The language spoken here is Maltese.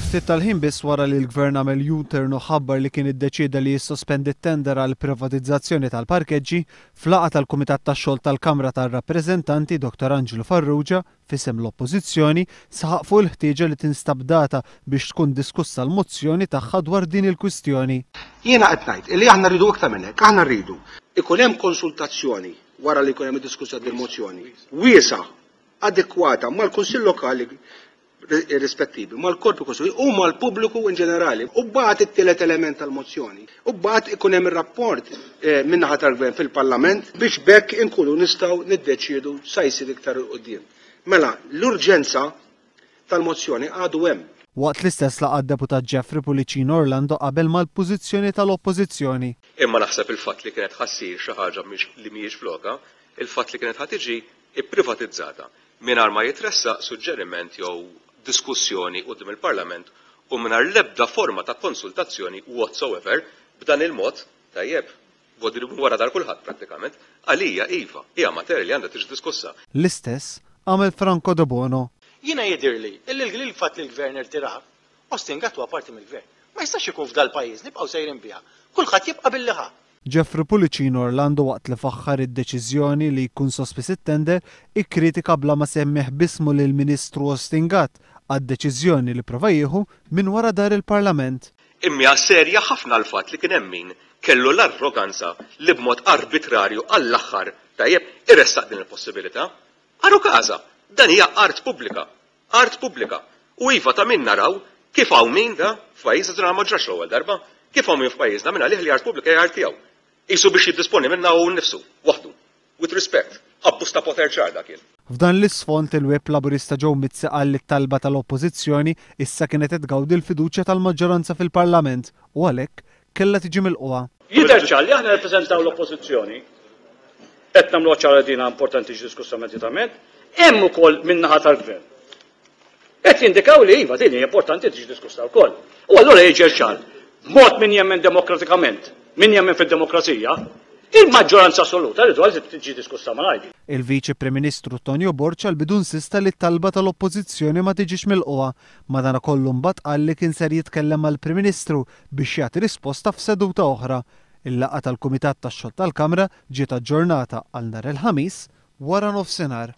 Ftit tal-ħin biss wara li l-Gvern għamel U-turn u ħabbar li kien iddeċieda li jissospendi t-tender għall-privatizzazzjoni tal-parkeġġi, f'laqgħa tal-Kumitat tax-Xogħol tal-Kamra tar-Rappreżentanti, Dottor Anġlu Farrugia, f'isem l-Oppożizzjoni, saħaq fuq il-ħtieġa li tinstab data biex tkun diskussa l-mozzjoni tagħha dwar din il-kwistjoni. Jiena qed ngħid illi aħna rridu iktar minn hekk, aħna rridu ikun hemm konsultazzjoni wara li jkun hemm iddiskussa din il-mozzjoni wiesgħa, adekwata mal-Kunsill Lokali rispettivi, mal-korpi kostituzzjonali u mal-pubbliku in ġenerali. U mbagħad it-tielet element tal-mozzjoni. U mbagħad ikun hemm ir-rapport eh, min-naħa tal-Gvern fil-Parlament biex b'hekk inkunu nistgħu niddeċiedu sa jsir iktar 'il quddiem. Mela, l-urġenza tal-mozzjoni għadu hemm. Waqt l-istess laqgħa d-Deputat Jeffrey Pullicino Orlando qabel mal-pożizzjoni tal-Oppożizzjoni. Imma naħseb il-fatt li kienet ħa ssir xi ħaġa li mhijiex f'lokha, il-fatt li kienet ħa tiġi pprivatizzata mingħajr ma jitressaq suġġeriment jew diskussjoni quddiem il-Parlament u mingħajr l-ebda forma ta' konsultazzjoni whatsoever, b'dan il-mod, tajjeb, voldiri minn wara dar kulħadd prattikament, għalija iva, hija materja li għandha tiġi diskussa. L-istess għamel Franco Debono. Jiena jidhirli illi l-fatt li l-Gvern irtiraha, Austin Gatt huwa parti mill-Gvern. Ma jistax ikun f'dal-pajjiż nibqgħu sejrin biha. Kulħadd jibqa' billi ħa. Jeffrey Pullicino Orlando waqt li faħħar id-deċiżjoni li jkun sospiż it-tender, ikkritika bla ma semmih b'ismu lill-Ministru Austin Gatt għad-deċiżjoni li prova jieħu minn wara dar il-Parlament. Imma serja ħafna l-fatt li kien hemm min kellu l-arroganza li b'mod arbitrarju għall-aħħar, tajjeb, iressaq din il-possibilità. Għarukaża! Dan hija art pubblika. Art pubblika. U iva ta' min naraw kif hawn min da f'pajjiżna dan ma ġrax l-ewwel darba, kif hawn min f'pajjiżna min għalih li art pubblika hija art tiegħu. Qisu biex jiddisponi minnha hu nnifsu, waħdu. With respect, abbuż ta' poter ċar dak kien. F'dan l-isfond, il-Whip Laburista Joe Mizzi qal li t-talba tal-Oppożizzjoni issa kienet qed tgawdi l-fiduċja tal-maġġoranza fil-Parlament u għalhekk kellha tiġi milqugħa. Jidher ċar li aħna nirrappreżentaw l-Oppożizzjoni. Qed nagħmluha ċara li din hija importanti tiġi diskussa immedjatament. Hemm ukoll min-naħa tal-Gvern. Qed jindikaw li iva din hija importanti tiġi diskussa wkoll. U allura jiġi ċar, b'mod min jemmen demokratikament, min jemmen fid-demokrazija, il-maġġoranza assoluta rridu għal tiġi diskussa malajr. Il-Viċi Prim Ministru Tonio Borg għall-bidu insista li t-talba tal-Oppożizzjoni ma tiġix milqugħa. Madankollu mbagħad qal li kien ser jitkellem mal-Prim Ministru biex jagħti risposta f'seduta oħra. Il-laqgħa tal-Kumitat tax-Xogħol tal-Kamra ġiet aġġornata għal nhar il-Ħamis waranofsinhar.